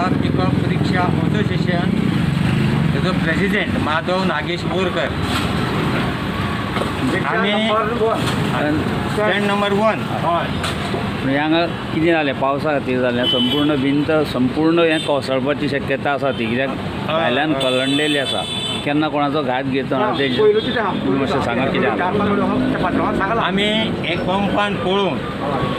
Honda pickup रिक्षा association तेजो president Madhav Nagesh Borkar. आमी stand number 1. हय. म्हणजे हांगा कितें जालें, पावसा खातीर जालें, संपूर्ण भिंत संपूर्ण हें कोसळपाची शक्यता आसा ती, कित्याक भायल्यान कलंडलेली आसा, केन्ना कोणाचो घात घेतो ना तेजेर तुमी मातशें सांगा कितें आसा. आमी हे कंपाउंड पळोवन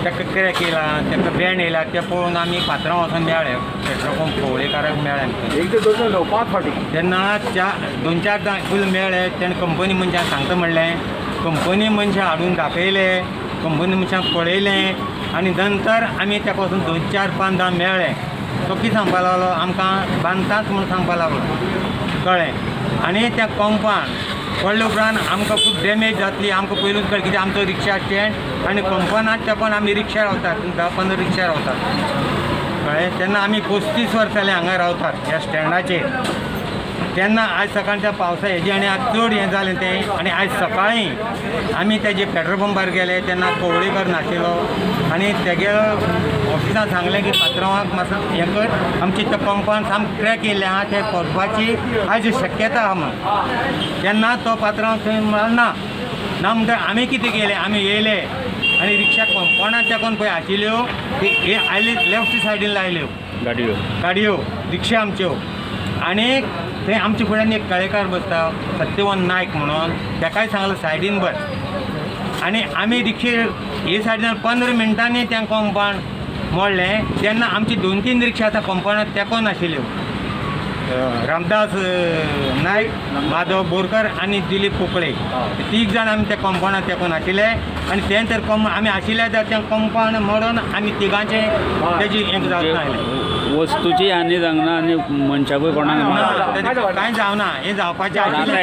ताका क्रॅक येयला, ताका बँड येयला, तें पळोवन आमी पात्रांव वचोन मेळ्ळे, पेट्रोल पंप कवळेकाराक मेळ्ळे आमकां. एक ते दोन दोन पांच फावटी. तेन्ना चार दोन चारदां फूल मेळ्ळे. तेणें कंपनी मनशांक सांगता म्हणलें, कंपनी मनशां हाडून दाखयले, कंपनी मनशांक पळयलें आनी नंतर आमी ताका वचून दोन चार पांचदां मेळ्ळे. तो कितें सांगपा लागलो, आमकां बांदताच म्हूण सांगपा लागलो, कळ्ळें. आनी त्या कंपान पडले उपरांत आमकां खूब डॅमेज जातली, आमकां पयलूच कळ्ळें, कित्याक आमचो रिक्षा स्टँड आनी कंपानात तेंकोन आमी रिक्षा रावतात, 10-15 रिक्षा रावतात, कळ्ळें. तेन्ना आमी 35 वर्सां जालीं हांगा रावतात ह्या स्टँडाचेर. तेन्ना आयज सकाळच्या पावसा हेजें आनी आज चड हें जालें तें. आनी आयज सकाळीं आमी तेजे पेट्रोल पंपार गेले तेन्ना कवळेकर नाशिल्लो आनी तेगे ऑफिसान सांगलें की पात्रांवाक मातसो हें कर, आमची त्या पंपान सामकें क्रॅक येयल्लें आहा, तें पडपाची आयज शक्यता आहा म्हूण. तेन्ना तो पात्रांव थंय म्हणलो ना ना म्हणटा. आमी कितें केलें, आमी येयले आनी रिक्षा कंपाउंडात तेकोन पळय आशिल्ल्यो ती हे आयली लेफ्ट सायडीन लायल्यो गाडयो गाडयो रिक्षा आमच्यो. आनी थंय आमच्या फुड्यान एक कळेकार बसता सत्यवान नायक म्हणून, ताकाय सांगलें सायडीन बस. आनी आमी रिक्षे हे सायडीन 15 मिनटांनी तें कंपाउंड मोडलें. तेन्ना आमची 2-3 रिक्षा आतां कंपाउंडात तेंकोन आशिल्ल्यो, रामदास नायक, माधव बोरकर आनी दिलीप कोकळे, तीग जाण आमी त्या कंपाउंडात तेंकोन आशिल्ले. आनी तें तर आमी आशिल्ले जाल्यार तें कंपाउंड मोडून आमी तिगांचें तेजी हें जावच नासलें. वस्तूची हानी जावंक ना आनी मनशाकूय कोणाक कांय जावना, हें जावपाचें आशिल्लें.